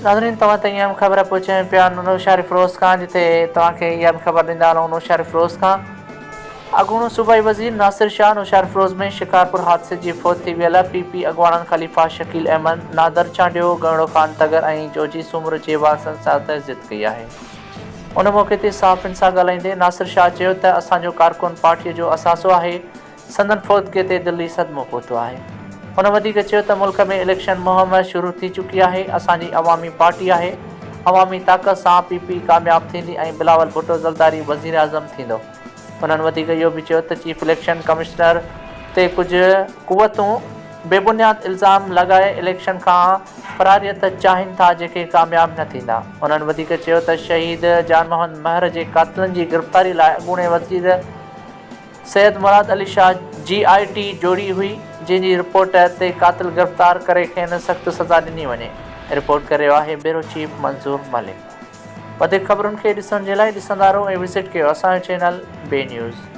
ناظرين توهان تائين اهم خبر پهچايون پيا نوشهرفيروز کان جتي توهان کي اها به خبر ڏيندا هلون نوشهرفيروز کان اڳوڻو صوبائي وزير ناصر شاهه نوشهرفيروز ۾ شڪارپور حادثي جي فوت ٿي ويل پي پي اڳواڻن خليفا شڪيل احمد، نادر چانڊيو، ڳهڻو خان تڳر ۽ جوجي سومرو جي وارثن سان تعزيت ڪئي آهي. ان موقعي تي صحافين سان ڳالهائيندي ناصر شاهه چيو ته اسان جو ڪارڪن پارٽي جو اثاثو آهي، سندن فوتگي تي دلي صدمو پهتو آهي. هن وڌيڪ چيو ته ملڪ ۾ اليڪشن مهم شروع ٿي چڪي آهي، اسان جي عوامي پارٽي آهي، عوامي طاقت سان پي پي ڪامياب ٿيندي ۽ بلاول ڀٽو زرداري وزيراعظم ٿيندو. هنن وڌيڪ اهو به چيو ته چيف اليڪشن ڪمشنر تي ڪجهه قوتون بي بنياد الزام لڳائي اليڪشن کان فراريت چاهين ٿا جيڪي ڪامياب نه ٿيندا. هنن وڌيڪ چيو ته شهيد جان محمد مهر جي قاتلن جي گرفتاري لاء اڳوڻي وزير سيد مراد علي شاهه جي آء ٽي جوڙي هئي جنهن جي رپورٽ تي قاتل گرفتار ڪري کين سخت سزا ڏني وڃي رپورٽ ڪري رهيو آهي بيورو چيف منظور ملڪ وڌيڪ خبرن کي ڏسڻ جي لاء ڏسندا رهو ۽ وزٽ ڪيو اسان جو چينل بي نيوز.